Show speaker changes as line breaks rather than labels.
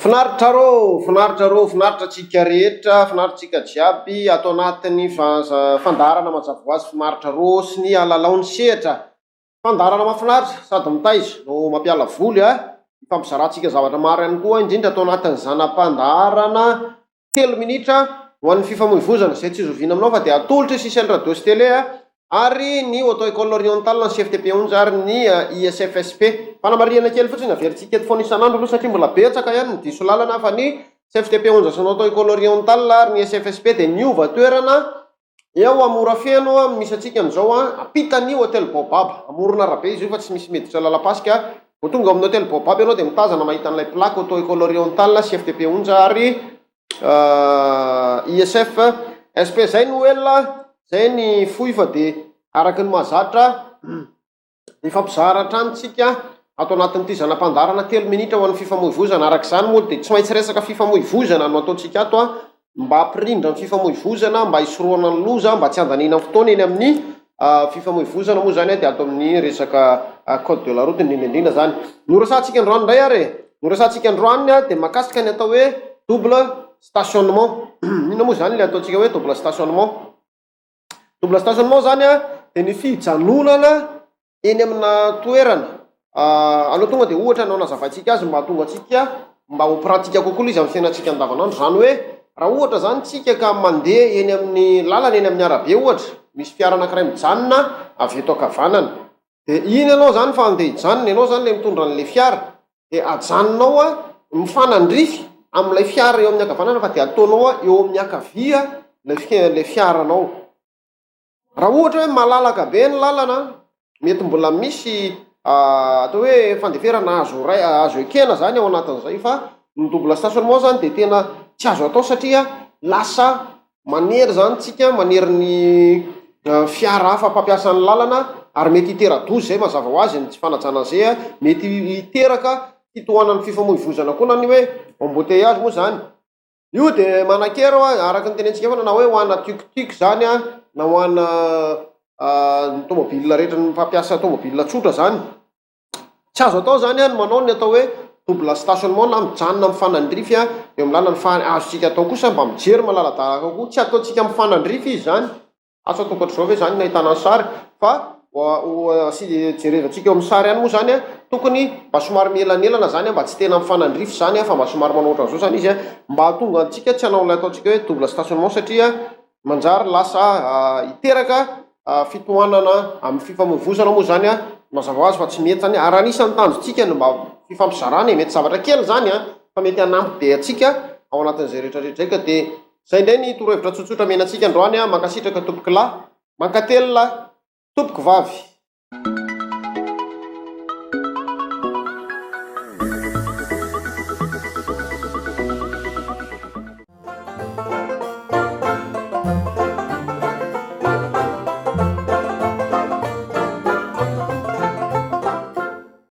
Finaritra rô, finaritra rô, finaritra antsika rehetra, finaritra antsika jiaby ato anatin'ny fandaharana mazava ho azy finaritra rô sy ny alalao ny sehatra. Fandaharana mahafinaritra sady mitaiza no mampiala voly a, ifampizarantsika zavatra maro ihany koa indrindra ato anatin'ny zana-pandaharana telo minitra ho an'ny fifamoivozana izay tsy zoviana aminao fa dia atolotra i Sicel Radio sy Télé ary ny Auto École Orientale, ny CFTP Onja ary ny ISFSP. Fanamarihana kely fotsiny, averintsika eto foana isan'andro aloha satria mbola betsaka ihany ny diso lalana fa ny CFTP Onja sy ny Auto École Orientale ary ny ISFSP dia niova toerana eo Amorafeno amin'ny misy antsika amin'izao, ampitan'ny Hotel Baobab, amoron'arabe izy io fa tsy misy miditra lalam-pasika. Vao tonga ao amin'ny Hotel Baobab ianao dia mitazana mahita an'ilay plaque Auto École Orientale, CFTP Onja ary ISF SP. Zay no ela, zay ny fohy fa dia araka ny mahazatra mifampizara hatrany tsika ato anatin'ity zana-pandaharana telo minitra ho an'ny fifamoivozana. Araka izany moa dia tsy maintsy resaka fifamoivozana no ataontsika ato a, mba hampirindra ny fifamoivozana, mba hisorohana ny loza, mba tsy handaniana fotoana eny amin'ny fifamoivozana moa izany dia ato amin'ny resaka code de la route indrindra indrindra izany. Noresahantsika androany indray ary e, noresahantsika androany dia mahakasika ny atao hoe double stationnement. Inona moa izany ilay ataontsika hoe double stationnement? Double stationnement izany dia ny fijanonana eny amina toerana, aleo tonga dia ohatra no anazavaintsika azy mba hahatonga antsika mba ho pratique kokoa ilay izy amin'ny fiainantsika andavanandro, izany hoe raha ohatra izany tsika ka mandeha eny amin'ny lalana eny amin'ny arabe ohatra, misy fiara anankiray mijanona avy eto ankavanana, dia iny ianao izany fa andeha hijanona, ianao izany ilay mitondra an'ilay fiara, dia ajanonao mifanandrify amin'ilay fiara eo amin'ny ankavanana fa dia ataonao eo amin'ny ankavia ilay fiaranao. Raha ohatra hoe malalaka be ny lalana, mety mbola misy atao hoe fandeferana azo ray- azo ekena zany ao anatin'izay fa ny double stationnement zany de tena tsy azo atao satria lasa manery zany tsika, manery ny fiara hafa mpampiasa ny lalana ary mety hitera-doza zay mazava ho azy ny tsy fanajana an'izay a, mety hiteraka fitohanan'ny fifamoivozana koa na ny hoe embouteillage moa zany. Io dia manan-kery hoa, araka ny tenentsika foana na hoe ho ana tuc tuc zany an, na ho ana ny tomobile rehetra, ny mpampiasa tomobile tsotra zany. Tsy azo atao zany an ny manao ny atao hoe double stationnement na mijanona mifanandrify eo amin'ny lalana fa azontsika atao kosa mba mijery malaladalaka kokoa, tsy ataontsika mifanandrify izy zany. Asa ataoko ohatr'izao ve izany ny ahitana ny sary fa jerevantsika eo amin'ny sary ihany moa izany an, tokony mba somary mielanelana izany an, mba tsy tena mifanandrify izany an, fa mba somary manao ohatran'izao izany izy an, mba hahatonga antsika tsy hanao ilay ataontsika hoe double stationnement satria manjary lasa hiteraka fitohanana amin'ny fifamoivozana moa izany an, mazava ho azy fa tsy mety izany, ary anisan'ny tanjontsika ny mba fifampizarana e, mety zavatra kely izany an, fa mety hanampy be antsika ao anatin'izay rehetra rehetra izay ka dia Zay indray ny torohevitra tsotsotra omena antsika androany a, mankasitraka tompoko lahy, mankatelina tompoko vavy.